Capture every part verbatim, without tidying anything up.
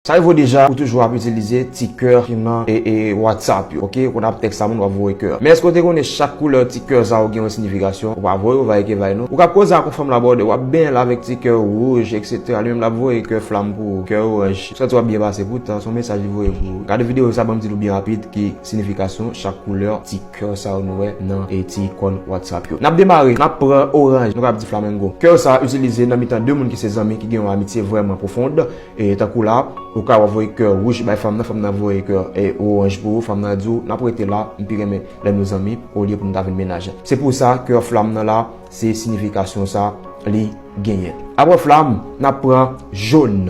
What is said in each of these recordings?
Sa rive w deja, ou toujou ap itilize ti kè ki nan e, e, WhatsApp yo, oke? Ou konn ap tèks a moun, w ap voye kè. Men èske w te konnen chak koulè ti kè sa yo gen yon sinifikasyon? Ou pa voye yo vay ke vay non. Ou ka koze ak yon fanm la bòdè, w ap benyen l avèk ti kè wouj, etsetera. Li menm l ap voye kè flanm pou ou, kè oranj. Santi w ap byen pase, poutan se yon mesaj li voye pou ou. Gade videyo sa, ban m di nou byen rapid ki sinifikasyon chak koulè ti kè sa yo nou wè nan e ti ikòn WhatsApp yo. N ap demare, n ap pran oranj, nou ka ap di flamingo. Kè sa itilize nan mitan de moun ki se zanmi, ki gen yon amitye vrèman pwofond. E tankou la, ou ka voye kè wouj bay fanm nan, fanm nan voye kè, e, oranj pou ou, fanm nan di w, n ap rete la, m pi renmen lè nou zanmi, olye pou nou ta vin mennaj. Se pou sa, kè flanm nan la, se sinifikasyon sa li genyen. Apre flanm, n ap pran jòn.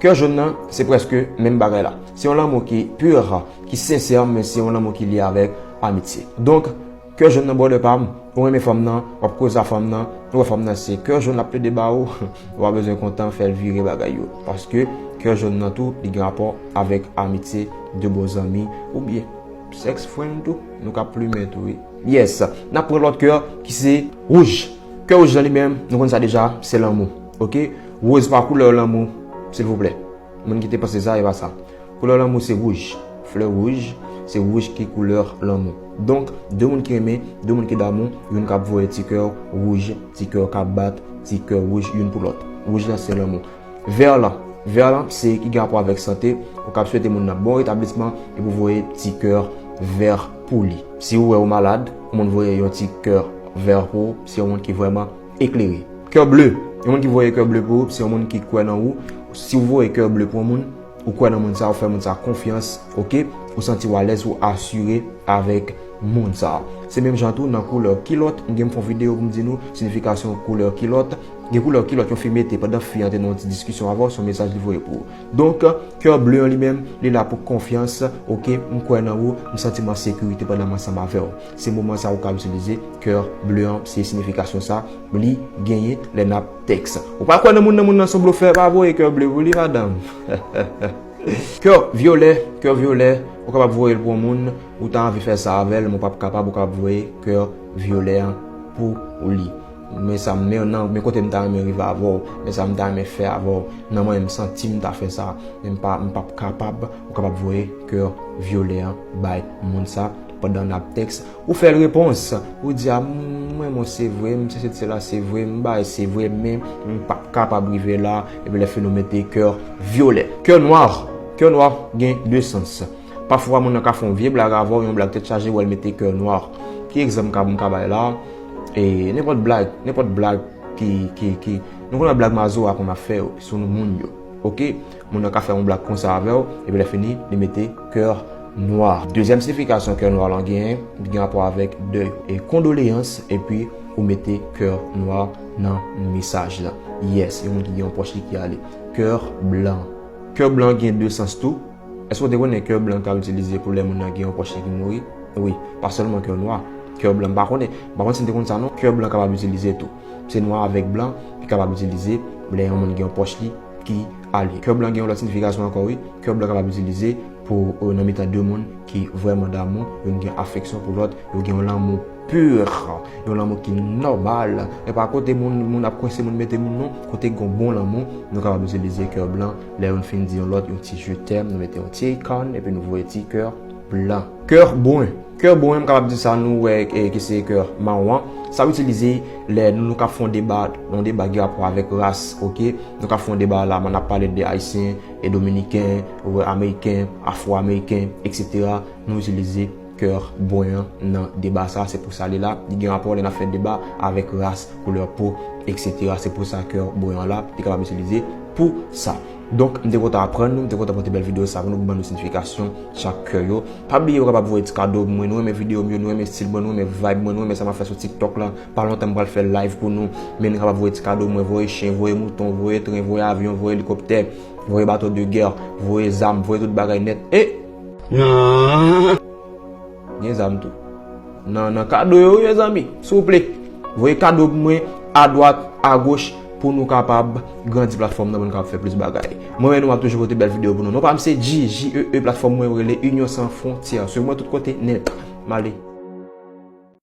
Kè jòn nan, se prèske menm bagay la. Se yon lanmou ki pur, ki sensè, men se yon lanmou ki lye avèk amitye. Donk, kè jòn nan bòdè pa m, ou renmen fanm nan, w ap koze a fanm nan, ou wè fanm nan se kè jòn l ap plede ba ou, ou pa bezwen kontan fè l vire bagay yo. Paske kè jòn nan tou, li gen rapò avèk amitye, de bon zanmi, oubyen sex friend tou, nou ka plimen tou, wi. Yes, n ap pran lòt kè ki se wouj. Kè wouj lan li menm, nou konn sa deja, se lanmou. Oke? Woz pa koulè lanmou, silvouplè. Moun ki te panse sa, e pa sa. Koulè lanmou se wouj. Flè wouj, se wouj ki koulè lanmou. Donk, de moun ki renmen, de moun ki damou, youn k ap voye ti kè wouj, ti kè k ap bat, ti kè wouj youn pou lòt. Wouj lan se lanmou. Vè lan, vè lan se ki gen rapò avèk sante, ou k ap swete moun nan bon retablisman, epi w voye ti kè vè pou li. Si w wè ou malad, ou moun voye yon ti kè vè pou ou, se yon moun ki vrèman eklere. Kè ble, yon moun ki voye kè ble pou ou, se yon moun ki kwè nan ou. Si w voye kè ble pou yon moun, ou kwè nan moun sa, ou fè moun sa konfyans, oke? Ou santi w alèz, ou asire avèk moun sa. Se menm jan tou nan koulè kilòt, m gen m fè yon videyo pou m di nou sinifikasyon koulè kilòt. Gen koulè kilòt yon fi mete pandan fi an te nan yon ti diskisyon avè w, se yon mesaj li voye pou ou. Donk, kè ble an li menm, li la pou konfyans, oke, m kwè nan ou, m santi m an sekirite pandan m ansanm avè w. Se moman sa ou ka itilize kè ble an, se sinifikasyon sa li genyen lè n ap tèks. Ou pa kwè nan moun nan, moun nan se yon blofè, pa voye kè ble pou li, madanm. Kè vyolè, kè vyolè, ou kapab voye l pou yon moun, ou ta anvi fè sa avè l, men w p ap kapab, ou kapab voye kè vyolè an pou li. Men sa, men nan, men kote m ta renmen rive avè w, men sa m ta renmen fè avè w. Nan mwen, m santi m ta fè sa, men m pa, m p ap kapab, ou kapab voye kè vyolè an bay moun sa pandan n ap tèks. Ou fè l repons, ou di, a, m renmen w, se vre, m sesi, sela, se vre, m bay, se vre, men m p ap kapab rive la, epi lè fini ou mete kè vyolè. Kè nwa, kè nwa gen de sans. Pafwa, moun nan ka fè yon vye blag avè w, yon blag tèt chaje, ou wè l mete kè nwa. Ki egzanp ka, m ka bay la? E, nenpòt blag, nenpòt blag ki, ki, ki, nou konnen blag mazora konn ap fè yo, sou nou moun yo. Oke? Moun nan ka fè yon blag konsa avè w, epi lè fini, li mete kè nwa. Dezyèm siyifikasyon kè nwa lan genyen, li gen rapò avèk dèy e kondoleyans, epi ou mete kè nwa nan mesaj lan. Yes, yon moun ki gen yon pwòch li ki ale. Kè blan. Kè blan gen de sans tou. Èske w te konnen kè blan ka itilize pou lè moun nan gen yon pwòch li ki mouri? Wi, pa sèlman kè nwa. Kè blan, m pa konnen. M pa konn si n te konn sa non. Kè blan kapab itilize tou. Se nwa avèk blan ki kapab itilize lè yon moun gen yon pwòch li ki ale. Kè blan gen yon lòt siyifikasyon ankò, wi. Kè blan kapab itilize pou, euh, nan mitan de moun ki vrèman damou, youn gen afeksyon pou lòt, yo gen yon lanmou pur, yon lanmou ki nòmal. E pa kote moun, moun ap kwense moun mete moun non, kote gen yon bon lanmou, nou kapab itilize kè blan. Lè youn fin di yon lòt yon ti je t'aime, nou mete yon ti ikòn, epi nou voye ti kè blan. Kè bwen. Kè bwen, m kapab di sa, nou wè, e, ki se kè mawon an. Sa w itilize lè nou, nou ka fè yon deba, yon deba ki gen rapò avèk ras, oke? Nou ka fè yon deba la, n ap pale de Ayisyen, e Dominiken, ou Ameriken, Afwo-Ameriken, etsetera. Nou itilize kè bwen an nan deba sa, se pou sa li la. Li gen rapò lè n ap fè deba avèk ras, koulè po, etsetera. Se pou sa kè bwen an la, li kapab itilize pou sa. Donk, m te kontan aprann nou, m te kontan pote bèl videyo sa pou nou, pou ban nou siyifikasyon chak kè yo. Pa bliye, ou kapab voye ti kado pou mwen, nou renmen videyo m yo, nou renmen estil mwen, nou renmen vibe mwen, nou renmen sa m ap fè sou TikTok la. Pa lontan m pral fè live pou nou, men nou kapab voye ti kado pou mwen, voye chen, voye mouton, voye tren, voye avyon, voye elikoptè, voye bato de gè, voye zam, voye tout bagay nèt. E! Nan! Gen zam tou. Nan, nan kado yo, wi, mezanmi. Souple, voye kado pou mwen, adwat, agoch, pou nou kapab grandi platfòm nan, pou nou kapab fè plis bagay. Mwen, nou ap toujou pote bèl videyo pou nou. Non pa m se G, G E E, platfòm mwen yo rele Union Sans Frontières. Swiv mwen tout kote nèt. M ale.